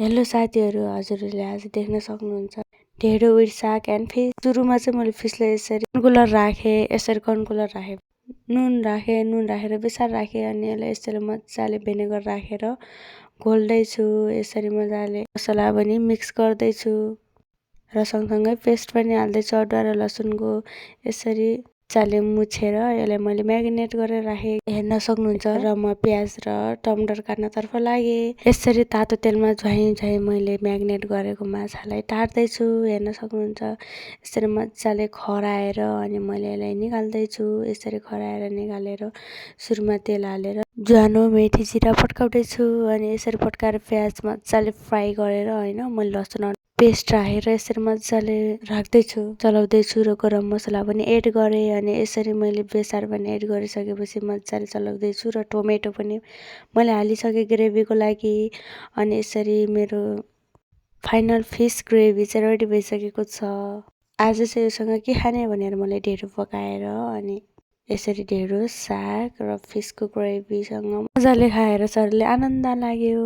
Hello साथीहरू, हजुरहरूले आज देख्न सक्नुहुन्छ ढेँडो विथ साग एन्ड फिस। सुरुमा चाहिँ मैले फिसलाई यसरी कर्नकुलर राखेँ, नुन राखेर बेसार राखेँ अनि यसलाई यसरी मजाले भिनेगर राखेर घोल्दैछु। यसरी मजाले मसला पनि मिक्स गर्दैछु र सँगसँगै पेस्ट पनि हाल्दैछु अदुवा र लसुनको। यसरी मजाले मुछेर यसलाई मैले म्यारिनेट गरेर राखेँ, हेर्न सक्नुहुन्छ। र म प्याज र टमाटर काट्नतर्फ लागेँ। यसरी तातो तेलमा झ्वाइँ मैले म्यारिनेट गरेको माछालाई टार्दैछु, हेर्न सक्नुहुन्छ। यसरी मजाले खराएर अनि मैले यसलाई निकाल्दैछु। यसरी खराएर निकालेर सुरुमा तेल हालेर ज्वानो मेथी जिरा पड्काउँदैछु अनि यसरी पड्काएर प्याज मजाले फ्राई गरेर मैले लसुन पेस्ट राखेर यसरी मजाले चलाउँदैछु र गरम मसला पनि एड गरेँ अनि यसरी मैले बेसार पनि एड गरिसकेपछि मजाले चलाउँदैछु र टोमेटो पनि मैले हालिसकेँ ग्रेभीको लागि। अनि यसरी मेरो फाइनल फिस ग्रेभी चाहिँ रेडी भइसकेको छ। आज चाहिँ योसँग के खाने भनेर मैले ढेँडो पकाएर अनि यसरी ढेँडो साग र फिसको ग्रेभीसँग मजाले खाएर सरले आनन्द लाग्यो।